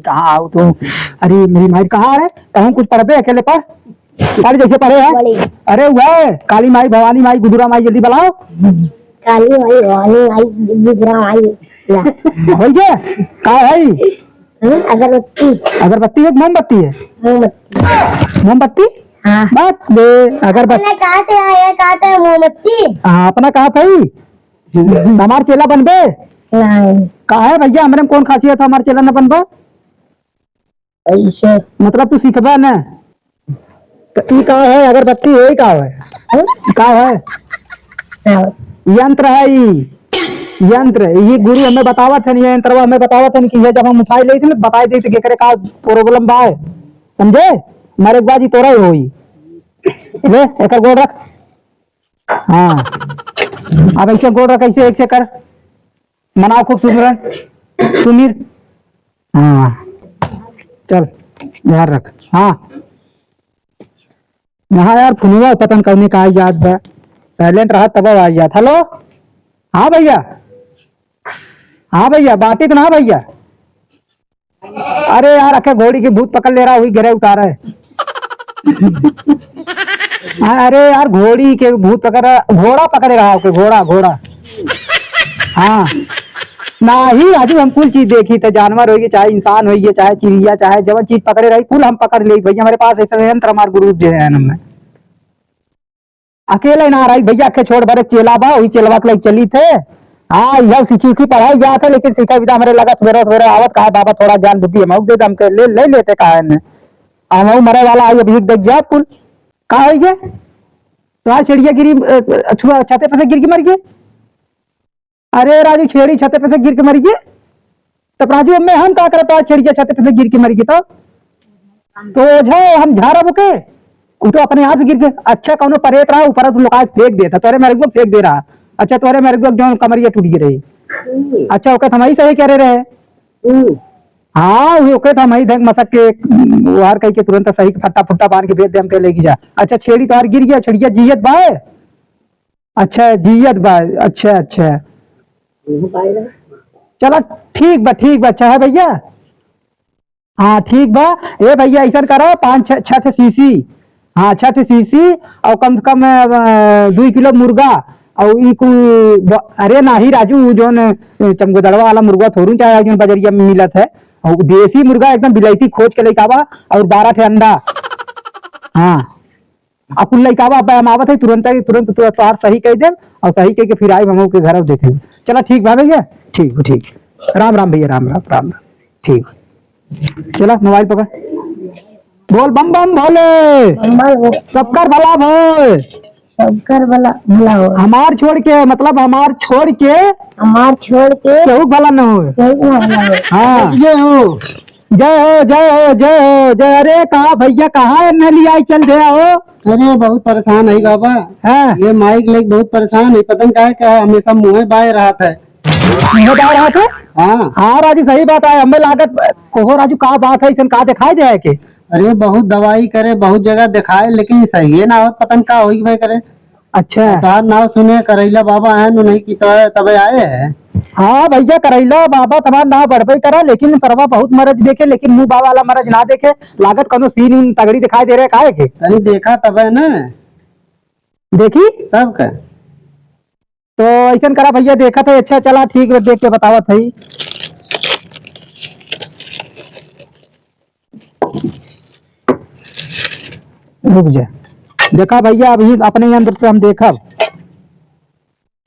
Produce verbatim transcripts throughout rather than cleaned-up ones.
कहाँ आओ तू? अरे मेरी माई, कहाँ है? कहूँ कुछ पढ़बे अकेले पढ़, पढ़ जैसे पढ़े है। बड़ी। अरे वह काली माई, भवानी माई, गुदुरा माई, जल्दी बुलाओ। काली माई, भवानी माई, गुदुरा माई। ला। हो गया? का है? हम्म, अगरबत्ती। अगरबत्ती है कि मोमबत्ती है? मोमबत्ती। मोमबत्ती? हाँ। बात बे, अगरबत्ती। अपना कहा थे, हाँ, ये कहा थे मोमबत्ती। हाँ, अपना कहा था ही। हमार चेला बनबे? नहीं। का है भैया, हमरे में कौन खासियत है, हमार चेला न बनबा? ऐसे। मतलब तू सीखबा न? तो ई का है, अगरबत्ती है, ई का है? हैं? ई का है? हाँ। यंत्र है ई, यंत्र। ये गुरु हमें बतावत है, ये यंत्रवा हमें बतावत है कि ये जब हम उठाई लेते हैं, बताई देते कि एकरे का problem बा है, समझे? मरे के बाद ई तोरा ही होई। ले, एकर गोड़ रख। हाँ, अब ऐसे गोड़ रख, ऐसे, ऐसे कर, मनाओ खूब सुमिरन, सुमिर। हाँ, चल, ध्यान रख। हाँ, यहाँ यार फोनवा पता न कौने का आई जात बा, silent रहा तब आई जात। Hello, हाँ भैया, हाँ भैया, बाटी तो ना भैया। अरे यार, अखे घोड़ी के भूत पकड़ ले रहा, हुई घरे उतारा है। हाँ, अरे यार, घोड़ी के भूत पकड़ रहा, घोड़ा पकड़े रहा, ओके, घोड़ा, घोड़ा। हाँ, नाही राजू, हम कुल चीज देखी थे, जानवर होइए, चाहे इंसान होइए, चाहे चिड़िया, चाहे जवन चीज पकड़े रही, कुल हम पकड़ ले भैया। हमारे पास ऐसा यंत्र हमारे गुरु जी हैं हमें। अकेले ना रही भैया, अखे छोड़ बरे चेला बा, वही चेलवा के लइके चली थे। हाँ, यह सीखी उखी पढ़ाई जात है, लेकिन सीखे बिना हमरे लगा सवेरे सवेरे आवत, कहा, "बाबा, थोड़ा ज्ञान बुद्धि हम दे दे, हमके ले, ले लेते, कहा ने। हम मरे वाला आई, अभी देख जात कुल।" का होई गे? तो आज छेड़िया गिरी, अ, अ, छुआ छाते पे से गिर के मर गए। अरे राजू, छेड़ी छते पे से गिर के मर गए। तब राजू, अब मैं हम का करता, छेड़िया छते पे से गिर के मर गए तो? तो ओझा हम झारा बुके, उ तो अपने आप से गिर के, अच्छा कौनो परेत रहा, ऊपर से लोग आके फेंक देता, तोरे मेरे को फेंक दे रहा। अच्छा, तोरे मेरे को जो कमरिया टूट गई रही। अच्छा, ओके, हम ही सही करे रहे। हाँ, वो ओके, हम ही देख मसक के, वो हर कही के तुरंत सही के फट्टा फुट्टा बांध के भेज दे, हम कह लेके जा। अच्छा, छेड़ी तो हर गिर गया, छेड़िया जियत बाय। अच्छा, जियत बा। अच्छा, अच्छा। चला, ठीक बा, ठीक बा। अच्छा है भैया? हाँ, ठीक बा। ए भैया, ऐसन करो, पाँच, छः, छः ठे सीसी। हाँ, छः ठे सीसी, और कम से कम, अ, दुई किलो मुर्गा, और ई कु-, ब-, अरे नाही राजू, उ जौन, अ, चमगोदड़वा वाला मुर्गा थोड़ू चाहे, जौन बजरिया में मिलत है, और देसी मुर्गा एकदम बिलायती खोज के लेके आवा, और बारह ठे अंडा। हाँ। आ कुल लइकावा अब हम आवत है, तुरंत, तुरंत तो तोहार सही कह देब, और सही कह के फिर आइब हम के घर और देखे। चला ठीक बा भैया, ठीक, ठीक। राम राम भैया, राम राम, राम राम। ठीक। चला मोबाइल पकड़। बोल बम बम भोले। बम बम भोले। सबकर भला भोए। सबकर भला, भला हो। हमार छोड़ के, मतलब हमार छोड़ के। हमार छोड़ के। केहू भला न होए। केहू भला हो। हाँ। ये हो। जय हो, जय हो, जय हो, जय। अरे कहा भैया, कहाँ एन्ने लियाई चल गया हो? अरे बहुत परेशान है बाबा। हाँ। ये माइक लेके बहुत परेशान है, पता नहीं काहे का हमेशा मुँहे बाय रहत है। मुँहे बाय रहत है? हाँ। हाँ राजू, सही बात है, हमें लागत कोहो राजू, का बात है, इसन का दिखाई दे है के? अरे बहुत दवाई करे, बहुत जगह दिखाए, लेकिन सही है ना होत, पता नहीं का होई भाई करे। अच्छा। तोहार नाव सुने करैला बाबा है, नु नहीं की तो है, तबे आए है। हाँ भैया, करैला बाबा तोहार नाव बढ़बे करा, लेकिन सरवा बहुत मरज देखे, लेकिन मुँह बाबा वाला मरज ना देखे। लागत कौनो सीन उन तगड़ी दिखाई दे रहे, काहे के? तनी देखा तबे न। देखी? तब का? तो ऐसन करा भैया, देखत है, अच्छा चला ठीक बा, देख के बतावत है। रुक जा, देखा भैया, अभी अपने यंत्र से हम देखब।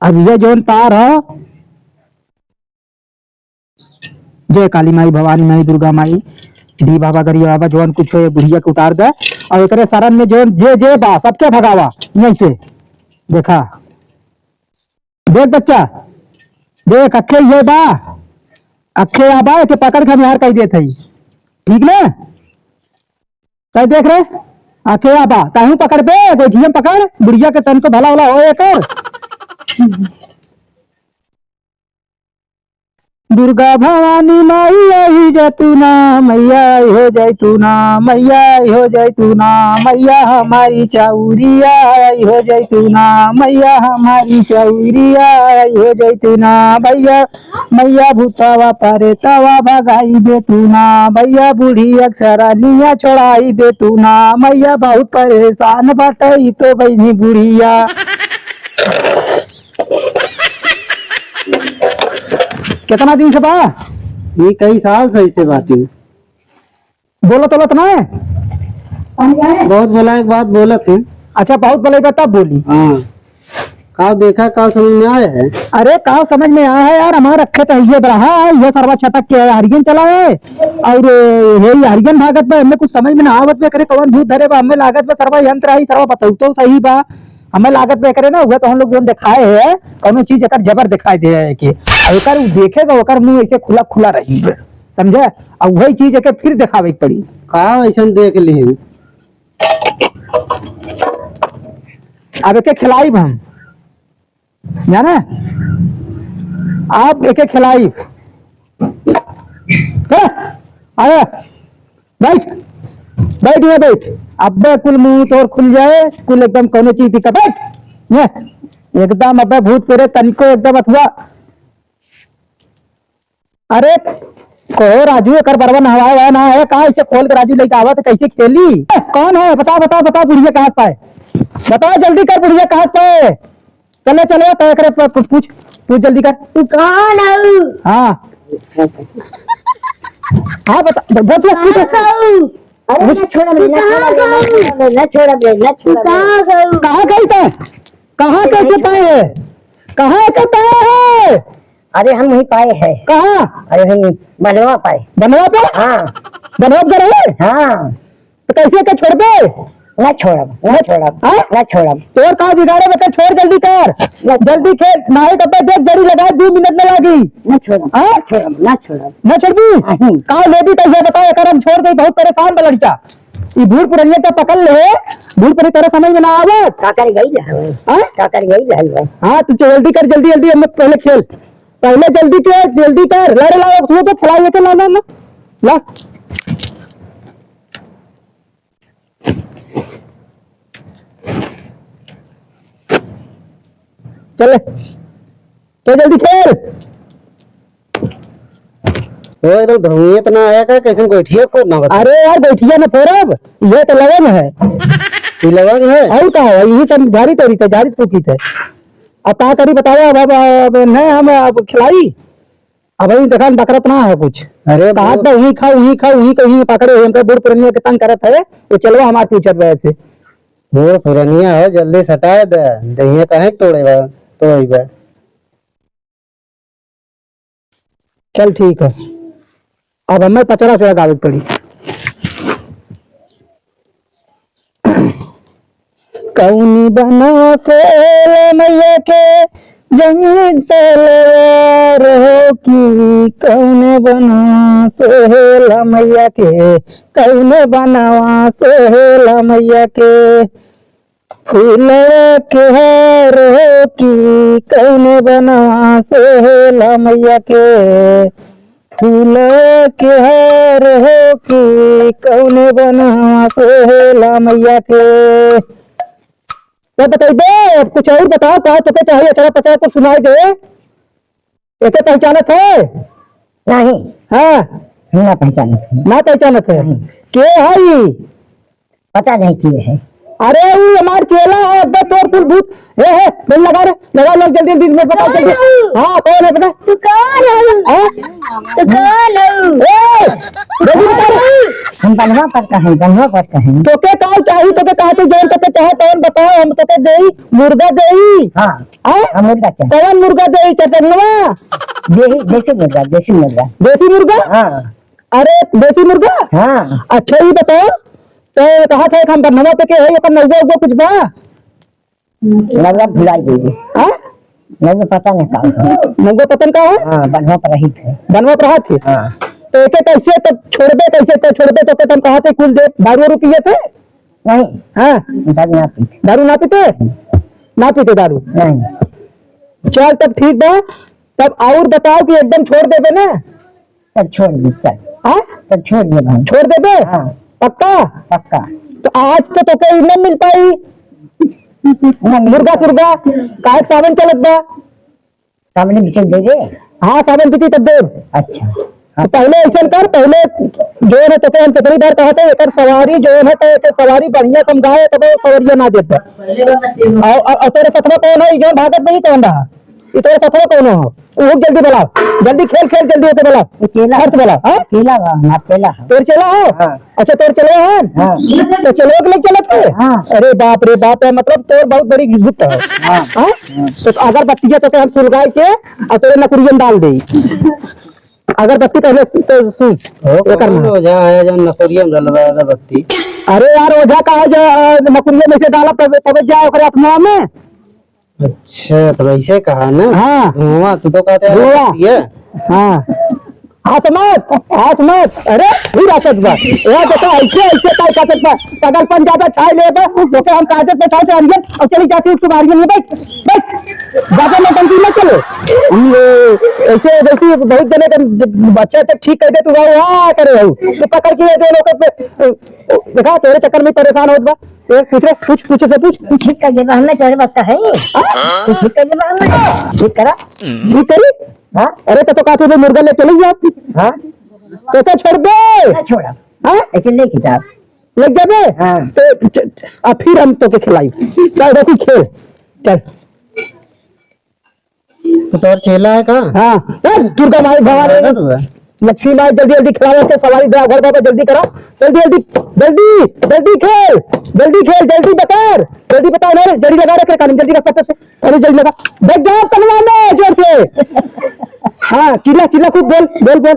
अब ये जौन तार है, जय काली माई, भवानी माई, दुर्गा माई, डी बाबा, गरिया बाबा, जौन कुछ हो, ये बुढ़िया के उतार दे। और एकरे शरण में जौन जे जे बा, सबके भगावा यहीं से। देखा, देख बच्चा, देख, अखे ये बा, अखे आ बा, के पकड़ के हम यार कह देत हई, ठीक ना? कह देख रे, अखे आ बा, ताहू पकड़ बे, गोइठिया में पकड़, बुढ़िया के तनको भला वाला हो एकर। दुर्गा भवानी माई आई जैतूना, मैया आई हो जैतूना, मैया आई हो जैतूना, मैया हमारी चौरिया आई हो जैतूना, मैया हमारी चौरिया आई हो जैतूना, मैया, मैया भूतवा परेतवा भगाई देतूना, मैया बूढ़ी अक्षरानिया छोड़ाई देतूना, मैया बहुत परेशान बाटे ई तो बहिनी बुढ़िया। कितना दिन से बा? ये कई साल से ऐसे बात है। बोलत बोलत ना है? बहुत बोला एक बात बोलत है। अच्छा, बहुत बोले बा तब बोली। हाँ। का देखा, का समझ में आया है? अरे, का समझ में आया है यार, हमार रखे तो ये रहा है, ये सरवा छटक के हरियन चला है और ये हरियन भागत बा, हमें कुछ समझ में ना आवत बा, करे कौन भूत धरे बा, हमें लागत बा सरवा यंत्र आई, सरवा बताऊ तो सही बा। हमें लागत बा एकरे ना, उहे तो हम लोग जोन देखाए है, कौनो चीज एकर जबर दिखाई दे है कि, अब एकर उ देखे तो ओकर मुंह ऐसे खुला खुला रही, समझे? अब वही चीज एके फिर दिखावे के पड़ी। का ऐसन देख ली? अब एके खिलाइब हम, जाने? आप एके खिलाइब। चल, आया। बैठ, बैठ, यहाँ बैठ। अब्बे कुल मुंह तोर खुल जाए, कुल एकदम कौनो चीज दिक्कत। बैठ, ये एकदम अब्बे भूत प्रेत तनिको एकदम अथुआ। अरे, कहो राजू, एकर बरवा नहवाए वाला ना है का? इसे खोल के राजू लेके आवा तो कैसे खेली? ए, कौन है? बता, बता, बता, बुढ़िया कहाँ पाए? बता, जल्दी कर, बुढ़िया कहाँ पाए? चले, चले, तय करे, प-, प-, पूछ, पूछ जल्दी कर। तू कौन हऊ? हाँ। हाँ, बता, ब-, बोल, बोल, पूछ। कहाँ हऊ? अरे, पूछ। ना छोड़ब रे, ना तू कहाँ छोड़ब रे, ना हऊ? छोड़ब रे, ना तू छोड़ब रे। कहाँ हऊ? कहाँ गई तै? कहाँ कैसे पाए है? कहाँ के पाए है? अरे, हम वहीं पाए है। कहाँ? अरे, हम बनवा पाए। बनवा पे? हाँ। बनवा पे रहे? हाँ। तो कैसे के छोड़बे? ना छोड़ब, ना छोड़ब, हाँ? ना छोड़ब। तोर का बिगाड़े बता, छोड़ जल्दी कर। ना। जल्दी खेल, नाहीं तो देख जरी लगा, दो मिनट में लागी। ना छोड़ब, हाँ? ना छोड़ब, ना छोड़ब। ना छोड़बी? नहीं। का लेबी तो ये बताओ, एकर हम छोड़ दे, बहुत परेशान बा लड़का। ई बूढ़ पुरनिया के पकड़ ले, बूढ़ पुरनिया तेरे समझ में ना आवे। का करे गई है? हाँ? का करे गई है? हाँ, तू जल्दी कर, जल्दी, जल्दी, हम पहले खेल, पहले जल्दी खेल, जल्दी कर, लड़े लाओ, तू तो खिलाई लेके ला, ला, ला, ला। चले, चल जल्दी खेल। ओ, एकदम धुइयां तो ना आया का, कैसन गोइठिया फोड़ना बता। अरे यार, गोइठिया न फोड़ब, ये तो लवंग है। ये लवंग है? और का है, यही सब झारी तोरी थे, झारी फूकी थे। अब का करी बताओ, अब, अब, अब नहीं हम अब खिलाई। अब वही देखा न बकरत ना है कुछ। अरे कहा वो तो वहीं खा, वहीं खा, वहीं का वहीं पकड़े हुए, हमका बूढ़ पुरनिया के तंग करत है, तो चलो हमार पूछत वैसे। बूढ़ पुरनिया हो, जल्दी सटाए दे, दहिया काहे तोड़े बा, तोड़े बा। चल ठीक है, अब हमें पचरा चढ़ा गावे के पड़ी। कौन बनवा से मैया के जंग तलवार हो की, कौन बनवा से मैया के, कौन बनवा से मैया के। फूलवा के हार हो कि कौने बनवा से होला मैया के। फूलवा के हार हो कि कौने बनवा से होला मैया के। तो बताई दे, अब कुछ और बताओ, का तोके चाहिए, अचरा पचरा कुछ सुनाई दे। एके पहचानत है? नहीं। हाँ। ना पहचानत है। ना पहचानत है? नहीं। के है ई? पता नहीं के है। अरे, ई हमार चेला है, अब्बे तोर कुल भूत। ए, ए, बेल लगा रे, लगा, लगा, जल्दी, जल्दी, मैं बता, जल्दी। कौन है? हाँ, कौन है, बता। तू कौन है? हाँ? तू कौन है? ए, जल्दी बता रे। हम बनवा पर का है, बनवा पर का है। तोके का चाही, तोके का तू जौन तोके चाहे, तौन बताओ, हम तोके देई, मुर्गा देई। हाँ। हाँ? हाँ, मुर्गा चाहिए। कौन मुर्गा देई, चटनवा? देही, देसी मुर्गा, देसी मुर्गा। देसी मुर्गा? हाँ। अरे, देसी मुर्गा? हाँ। अच्छा, ई बताओ, तो कहा था, एक हम बनवा पे के है, ओकर नौवा उवा कुछ बा? नौवा भुलाई गई। हाँ? नौवा पता नहीं का है। नौवा पता नहीं का है? हाँ, बनवा पर रही थे। बनवा पर रहा थे? हाँ। तो एके कैसे तब छोड़बे, कैसे तो छोड़बे, तो के तुम कहा थे कुल दे, दारू वारू पिए थे? नहीं। हाँ? दारू ना पीते। दारू ना पीते? ना पीते दारू? नहीं। चल, तब ठीक बा। तब और बताओ कि एकदम छोड़ देबे ना? तब छोड़ दे, चल। हाँ? तब छोड़ दे भाई। छोड़ देबे? हाँ। पक्का? पक्का। तो आज तो तोके ई न मिल पाई ना मिल मुर्गा पाई। सुर्गा, काहे सावन चलत बा? सामने बिचन दे दे। हाँ, सावन बीती तब देब। अच्छा। तो पहले ऐसन कर, पहले जो है तोके हम कितनी बार कहा था, एकर सवारी जो है तो एकर सवारी बढ़िया समझाए, तब वो सवरिया ना देता। और, और, और तोरे सथवा कौन है, जो भागत नहीं कौन रहा? ये तोरे सथवा कौन हो? वो जल्दी बुलाओ, जल्दी खेल, खेल, जल्दी होके बुलाओ। अकेला। हर्ष बुलाओ, हाँ? अकेला बा, हम अकेला है। तोर चला हो? हाँ। अच्छा, तोर चला है? हाँ। तो चलो के लिए चलत है? हाँ। अरे बाप रे बाप है, मतलब तोर बहुत बड़ी गुप्त है। हाँ। हाँ? हाँ। तो अगरबत्ती के तो हम सुलगाई के और तेरे नकुरियन डाल दे। अगरबत्ती पहले सु-, तो सुन। ओ, ये करना। कौन ओझा है जो नकुरियन डलवा अगरबत्ती? अरे यार, ओझा का है जो, अ, नकुरियन में से डाला तब, तब जाए ओकरे आत्मा में। अच्छा, तो वैसे कहा ना? हाँ। धुआं, तू तो कहते हैं धुआं। अगरबत्ती है। हाँ। हाथ मत, हाथ मत। अरे, फिर आसत बा। ये देखो, ऐसे, ऐसे काय काटत बा। पागलपन ज्यादा छाई ले बा। देखो, हम कागज पे छाई से अंजन और चली जाती है तुम्हारी में। बैठ, बैठ। ज्यादा नौटंकी मत चलो। हम, ए, ऐसे देखिए, बहुत जने के बच्चे तो ठीक कर दे, तू वाह, वाह करे हो। तू पकड़ के ये दोनों को पे, ए, देखा, तेरे चक्कर में परेशान होत बा। ए, पूछ रे, पूछ, पूछ से पूछ। तू ठीक कर देबा, हमने तेरे बस का है। हाँ? तू ठीक कर देबा, हमने ठीक करा। ठीक करी? हाँ? अरे, तो, तो कहते थे मुर्गा लेके ले जा। हाँ? तो, तो छोड़ दे। ना छोड़ा। हाँ? लेकिन लेके जा। लग जाबे? हाँ। तो च-, आ फिर हम तोके खिलाई। चल, देखी खेल। चल। तो तोर चेला है का? हाँ। ए, दुर्गा माई, भवानी, लागत बा। लक्ष्मी माई, जल्दी, जल्दी खिलावे के सवारी दे, घर बाबा, जल्दी करा। जल्दी, जल्दी, जल्दी, जल्दी खेल, जल्दी खेल, जल्दी बकर, जल्दी बताओ ना रे, जल्दी लगा रे, कान में जल्दी रख, पत्ते से, अरे जल्दी लगा, देख जाओ कनवा में जोर से। हाँ, चिल्ला, चिल्ला, खूब बोल, बोल, बोल।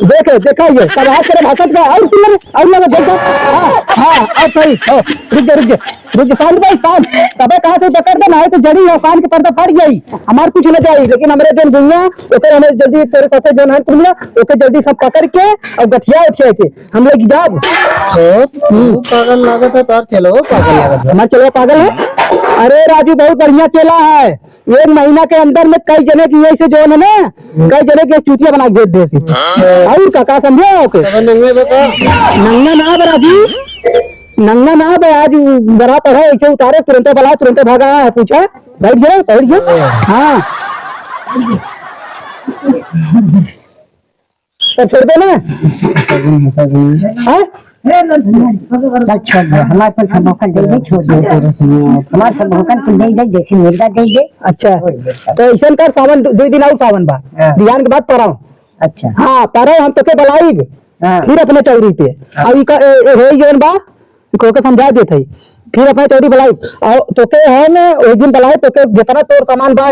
देखे, देखा ये, सब हाथ करे भाषा का, और चिल्ला रे, और लगा, देख जाओ। हाँ, हाँ, और सही, हाँ, रुक जा, रुक जा। रुक, शांत भाई, शांत। तबे कहा तू पकड़ दे, नाहीं तो जड़ी है, कान के पर्दा फट जाई, हमार कुछ न जाई, लेकिन हमरे जोन भुइया, ओकर हमें जल्दी तोरे साथे जोन है दुनिया, ओके जल्दी सब पकड़ के और गठिया उठिया के हम लोग जाब। तो तू पागल लागत है, तार चेलो पागल लागत है। हमार चेलो पागल है। अरे राजू, बहुत बढ़िया चेला है, एक महीना के अंदर में कई जने की ऐसे जोन है ना, कई जने के चूतिया बना के भेज देसी। और का, का समझे ओके? तब नंगे बता। नंगा ना बे राजू, नंगा ना बे, आज उ बड़ा पढ़ा, ऐसे उतारे, तुरंते बला, तुरंते भागा, पूछा, बैठ जाओ, बैठ जाओ। हाँ। तो छोड़ दे ना। हाँ? चल छोड़ दे, हमारे पर सब मौका दे दे, छोड़ दे। हमारे सब मौका तू दे दे, देसी मुर्गा दे दे। अच्छा, छोड़ दे। तो ऐसन कर, सावन दु-, दुई दिन और सावन बा। हाँ। बिहान के बाद परौं। अच्छा। हाँ, परौं हम तोके बलाइब। हाँ। फिर अपने चौरी पे। हाँ। अब ई का, ए, ए, होई जौन बा, इनको के समझा देत हई। फिर अपने चौरी बलाइब। और तोके हम ओई दिन बलाइब, तोके जितना तोर सामान बा,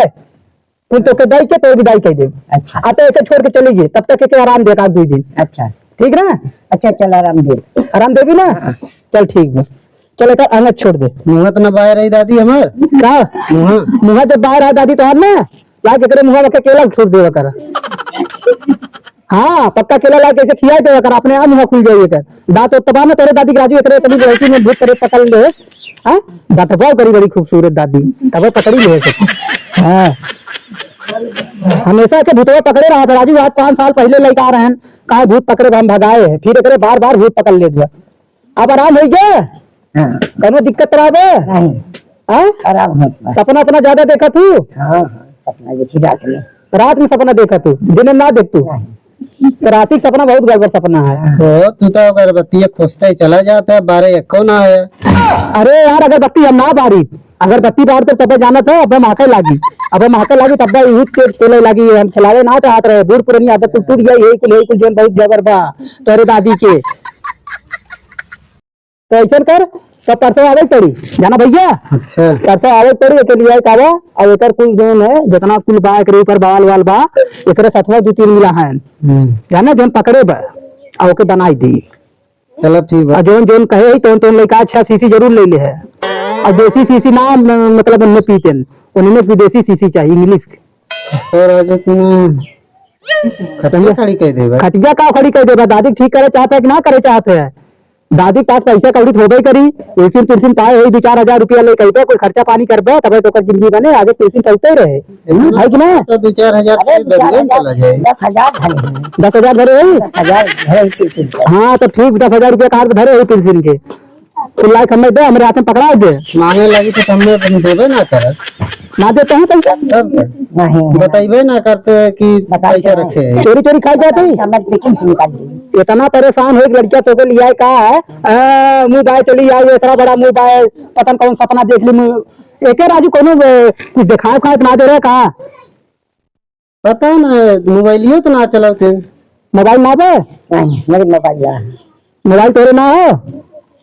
कुल तोके दाई के तोर विदाई कह देब। अच्छा। आ तो एके छोड़ के चली जे, तब तक एके आराम दे एक दुई दिन। अच्छा। ठीक ना? अच्छा, चल आराम दे। आराम देबी ना? हाँ। चल ठीक बा। चल एकर अंगत छोड़ दे। मुँह तो ना बाहर आई दादी हमार। का? मुँह। मुँह जब बाहर आए दादी तोहार ना, लाग एकरे मुँह में के केला छोड़ देवे कर। हाँ, पक्का केला लाग के ऐसे खिया देवे कर, अपने आप मुँह खुल जाई एकर। दाँत तो तबाह में तोरे दादी के राजू एकरे तनी बेहोशी में भूत प्रेत पकड़ ले। हाँ? दाँतवा करी बड़ी खूबसूरत दादी, तब पकड़ी ले से। हाँ। हमेशा के भूतवा पकड़े रहा था राजू, आज पाँच साल पहले लइका रहन, काहे भूत पकड़े बा, हम भगाए हैं, फिर एकरे बार बार भूत पकड़ लेत बा। अब आराम होइ गया? हाँ। कौनो दिक्कत रहा बे? नहीं। हाँ? आराम होत बा। सपना अपना ज्यादा देखत हू? हाँ, हाँ, सपना देखी रात में। रात में सपना देखत हू, दिन में ना देखतू? नहीं। तो राती के सपना बहुत गड़बड़ सपना है। तो तू तो अगरबत्ती खोजते ही चला जाता है, बारह एको ना आया। अरे यार, अगरबत्ती हम ना बारी, अगरबत्ती बार तो तबे जानत है, अबे महके लागी, अबे महके लागी, तब बहुत तेज चले लागी। हम खिलावे ना चाहत रहे, बूढ़ पुरानी आदत कुल टूट गई, यही कुल, यही कुल जोन बहुत जबर बा तोरे दादी के। तो ऐसन कर, तो परसों आवे पड़ी, जाना भैया? अच्छा। परसों आवे पड़ी, एके लिए आवे का बा, और एकर कुल जोन है, जितना कुल बा, एकरे ऊपर बवाल वाल बा, एकरे सथवा दू तीन मिला है। हम्म। जाना, जोन पकड़े बा, और ओके बनाई दी। चलो, ठीक बा। और जोन, जोन कहे है, तोन, तोन लइका अच्छा शीशी जरूर ले ले है। और देसी शीशी ना, म-, मतलब, उनने पीते हैं, उन्हें विदेशी शीशी चाहिए, इंग्लिश के। तो राजू, तू ना खटिया समझे? खड़ी कर दे बा। खटिया का खड़ी कर दे बा? दादी ठीक करे चाहते हैं कि ना करे चाहते हैं? दादी के पास पैसा कौड़ी त होबे करी, पेंशन पेंशन पाए होई, दो चार हजार रुपया लेके अइबे, कोई खर्चा पानी करबे, तबे तो ओकर जिंदगी बने, आगे पेंशन चलते रहे, है कि ना? तो दो चार हजार अरे, से दो चार दरिया में हजार, चला जाए। दस हजार भरे हैं। दस हजार भरे होई? दस हजार भरे होई पेंशन के। हाँ, तो ठीक, दस हजार रुपया कार्ड भरे होई पेंशन के। तू लाइक हमें दे, हमरे हाथ में पकड़ा दे। मांगे लगी तो हमें अपन देबे ना करत। ना देते हैं पैसा। तब का? नहीं। बताइबे ना करते कि बताइते पैसा हैं। रखे हैं। चोरी चोरी खाई जाते हैं। समझ के किन से निकाल दी? इतना परेशान हो एक लड़किया तो के लिया है का है? आ, मुंह बाय चली आई, इतना बड़ा मुंह बाय, पता न कौन सपना देख ली मुंह। एके राजू कोनो, ए, कुछ दिखाए खाए ना दे रहे का? पता ना, मोबाइलियो तो ना चलावते। मोबाइल ना बे? नहीं, मेरे मोबाइल ना है। मोबाइल तोरे ना हो?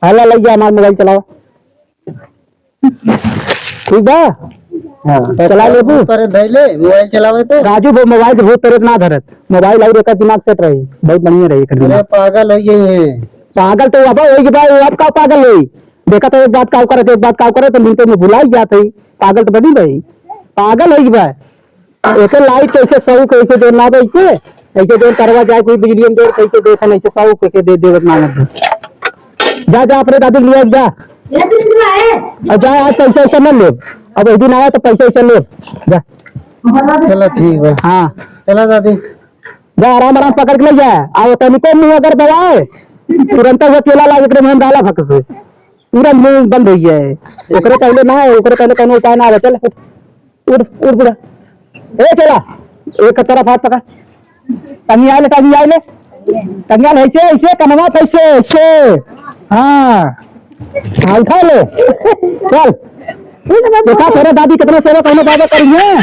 हला लग गया हमारा मोबाइल चलाओ। ठीक बा? हाँ। चला लेबू? पर धैले, मोबाइल चलावे तो। राजू वो मोबाइल से भूत प्रेत ना धरत। मोबाइल और एकर दिमाग सेट रही, बहुत बढ़िया रही एकर अरे दिमाग। पागल हो गई है। पागल तो अब होई बा, वो अब का पागल होई? देखा तो एक बात का करत, एक बात का करत, तो मिनटों में भुलाई जात है। पागल तो बनी भाई, पागल होई बा। एके लाइट कैसे सऊ कैसे दे ना भाई के, ऐसे दे करवा जाए कोई बिजली में दे कैसे दे खाने से सऊ के, के दे देवत मांगत दे। जा, जा अपने दादी के लिए जा। ये बिजली है। और जा, आज पैसा ऐसा न ले। अब एक दिन आया तो पैसा ऐसा ले। जा। चलो ठीक बा। हाँ। चलो दादी। जा आराम आराम पकड़ के ले जा। और तनिको मुंह अगर दबाए, तुरंत वो केला लाग एकरे मुंह में डाला फक से। पूरा मुंह बंद हो गया है। ओकरे पहले ना है, ओकरे पहले कोनो उपाय ना बचल। उठ, उठ, उठ बूढ़ा। ए चला, एक तरफ हाथ पकड़। टंगिया ले, टंगिया ले। टंगिया ले, ऐसे, ऐसे, कनवा पे ऐसे, ऐसे। हाँ। हाँ, उठा ले। चल। देखा तेरे दादी कितना सेवा कहने बाबा करी है।